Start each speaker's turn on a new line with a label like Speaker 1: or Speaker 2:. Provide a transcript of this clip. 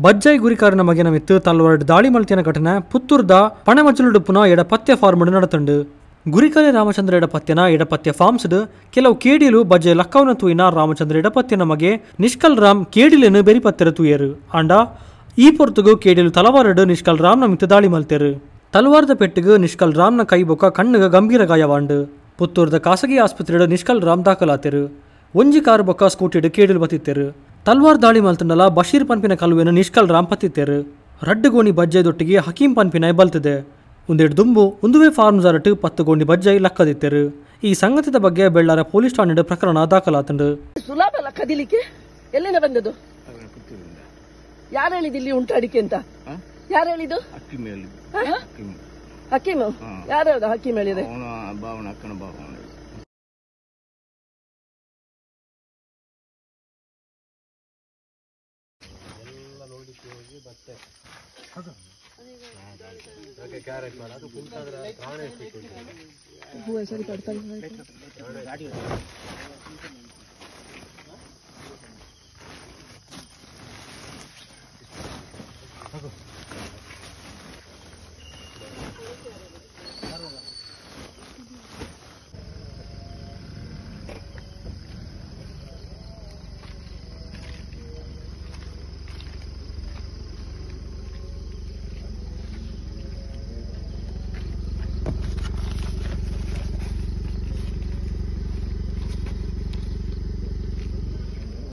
Speaker 1: ಬಜ್ಜೈ ಗುರಿಕಾರನ ಮಗೆನ ಮಿತ್ತ್ ತಲ್ವಾರ್ಡ್ ದಾಳಿ ಮಲ್ತಿನ ಘಟನೆ ಪುತ್ತೂರ್ದ ಪಣಮಜಲುಡುಪ್ಪುನ ಎಡಪತ್ಯ ಫಾರ್ಮ್ಡ್ ನಡತುಂಡು. ಗುರಿಕಾರೆ ರಾಮಚಂದ್ರ ಎಡಪತ್ಯನ ಎಡಪತ್ಯ ಫಾರ್ಮ್ಸ್ಡ್ ಕೆಲವು ಕೇಡಿಲು ಬಜ್ಜೈ ಲಕ್ಕವನ ತೂಯಿನ ರಾಮಚಂದ್ರ ಎಡಪತ್ಯನ ಮಗೆ ನಿಷ್ಕಲ್ ರಾಮ್ ಕೇಡಿಲೆನ್ ಬೆರಿಪತ್ತೆರ ತೂಯೆರ್. ಆಂಡ ಈ ಪೊರ್ತುಗು ಕೇಡಿಲು ತಲವಾರಡ್ ನಿಷ್ಕಲ್ ರಾಮ್ನ ಮಿತ್ತ್ ದಾಳಿ ಮಲ್ತೆರ್. ತಲವಾರದ ಪೆಟ್ಟಿಗ್ ನಿಷ್ಕಲ್ ರಾಮ್ನ ಕೈ ಬೊಕ್ಕ ಕಣ್ಣುಗ ಗಂಭೀರ ಗಾಯವಾಂಡ್. ಪುತ್ತೂರ್ದ ಖಾಸಗಿ ಆಸ್ಪತ್ರೆಡ್ ನಿಷ್ಕಲ್ ರಾಮ್ ದಾಖಲಾತೆರ್. ಒಂಜಿ ಕಾರ್ ಬೊಕ್ಕ ಸ್ಕೂಟಿಡ್ ಕೇಡಿಲು ಬತ್ತಿತ್ತೆರ್. ತಲ್ವಾರ್ ದಾಳಿ ಮಲ್ತಂಡಲ ಬಶೀರ್ ಪನ್ಪಿನ ಕಲುವೆನ್ ನಿಷ್ಕಲ್ ರಾಮ್ ಪತ್ತಿತ್ತೆರ್. ರಡ್ಡ್ ಗೋಣಿ ಬಜ್ಜೈ ದೊಟ್ಟಿಗೆ ಹಕೀಂ ಪನ್ಪಿನಾಯ್ ಬಲ್ತದೆ. ಉಂದೆಡ್ ದುಂಬು ಉಂದುವೇ ಫಾರ್ಮ್ ಜಾರಟ್ 10 ಗೋಣಿ ಬಜ್ಜೈ ಲಕ್ಕದಿತ್ತೆರ್. ಈ ಸಂಗತಿದ ಬಗ್ಗೆ ಬೆಳ್ಳಾರ ಪೊಲೀಸ್ ಠಾಣೆಡ್ ಪ್ರಕರಣ ದಾಖಲಾತುಂಡು.
Speaker 2: ಸುಲಭ ಲಕ್ಕದಿಲಿಕ್ಕೆ ಎಲ್ಲಿಂದ ಬಂದದ್ದು? ಯಾರು ಹೇಳಿದ್ದು ಇಲ್ಲಿ ಉಂಟು ಅಡಿಕೆ ಅಂತ? ಯಾರು ಹೇಳಿದ್ದು? ಹಕೀಮ್. ಯಾರು ಹಕೀಮ್ ಹೇಳಿದೆ?